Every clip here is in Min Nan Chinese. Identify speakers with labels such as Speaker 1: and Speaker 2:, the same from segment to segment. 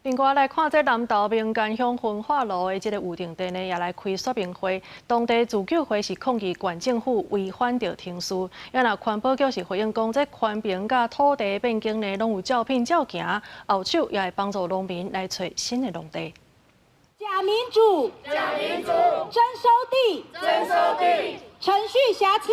Speaker 1: 另外來看，這南投名間鄉焚化爐的這个預定地呢，也來開說明會。當地自救會是抗議縣政府違反著程序，啊若環保局是回應講，這寬平佮土地變更呢，攏有照片照行，後手也會幫助農民來揣新的農地。
Speaker 2: 假民主，
Speaker 3: 假民主，
Speaker 2: 徵收地，
Speaker 3: 徵收地，
Speaker 2: 程序瑕疵。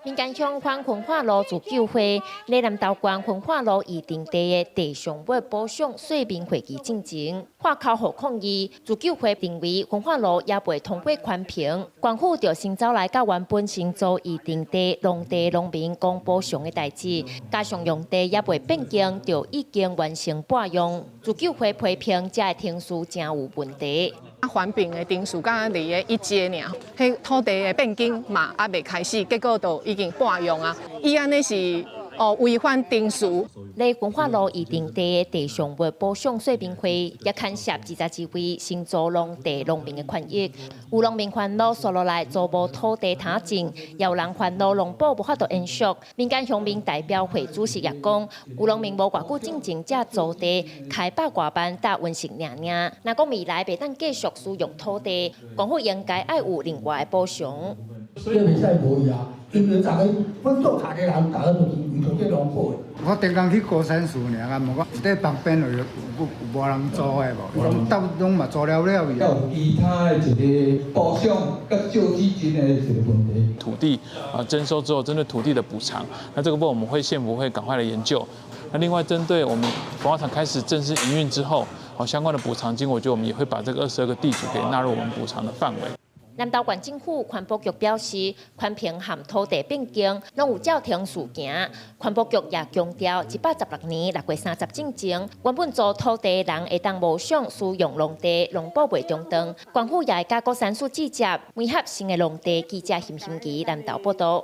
Speaker 4: 民間鄉反焚化爐自救會，佇南投縣焚化爐預定地的地上物補償說明會議進前，發口號抗議，自救會認為焚化爐猶未通過環評，縣府就先走來佮原本承租預定地農地農民講補償的代誌，加上用地猶未變更，就已經完成撥用。自救會批評這个程序誠有問題。
Speaker 5: 環評的程序敢若佇咧一階爾，彼土地的變更嘛猶未開始，結果就已經撥用啊！伊按呢是哦違反程序。
Speaker 4: 佇焚化爐預定地的地上物補償說明會，也牽涉22位承租農地農民的權益。有農民煩惱，紲落來租無土地通種，也有人煩惱農保無法度延續。民間鄉民代表會主席也講，有農民無偌久進前才租地，開百外萬搭溫室爾爾。若講未來袂當繼續使用土地，政府應該愛有另外的補償。
Speaker 6: 這袂使無去啊，因為逐个阮做田的人，逐个都是為著這農保的。
Speaker 7: 我頂工去高山寺爾啊，問講佇旁邊有有有無人租的無？攏兜攏嘛租了了去。
Speaker 8: 有其他的一个補償佮救濟金的一个問題。
Speaker 9: 土地啊徵收之後，針對土地的補償，那這個部分我們會縣府會趕快來研究。那另外針對我們焚化廠開始正式營運之後，好相關的補償金，我覺得我們也會把這個22個地主給納入我們補償的範圍。
Speaker 4: 南投縣政府環保局表示，環評和土地變更攏有照程序行。環保局也強調，116年6月30進前，原本租土地的人會當無償使用農地，農保袂中斷。縣府也會佮高山寺接，媒合新的農地。記者邢欣琪南投報道。